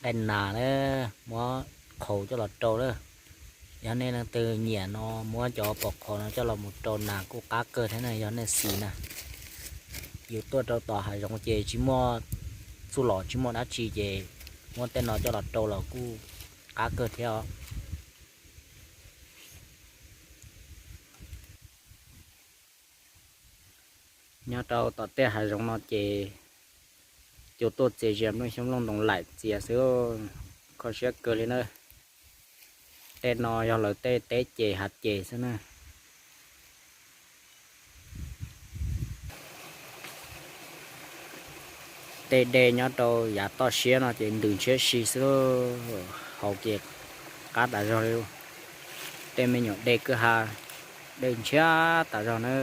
Nqaij nas na, muab qhaus coj los rau na. Yog nej leej twg nyiam no muab cov pos qhaus no coj los mus rau nas kuj qab kawg thiab na, yog nej xis na. Yus tuaj rau tom hav zoov ces tsis muaj txuj lom tsis muaj dab tsi ces muab tej no coj los rau los kuj qab kawg thiab os. Nyob rau tom tej hav zoov no ces cua tuaj txias zias nplooj xyoob nplooj ntoos laim txias xwb, kho siab kawg li na. Tej no yog lawv tej teb ces hav ces xwb na. Tej dej nyob rau yav toj siab no ces ntws ntshiab si xwb, haus ces qab tas zog li. Tej me nyuam dej kwj ha, dej ntshiab tas zog na.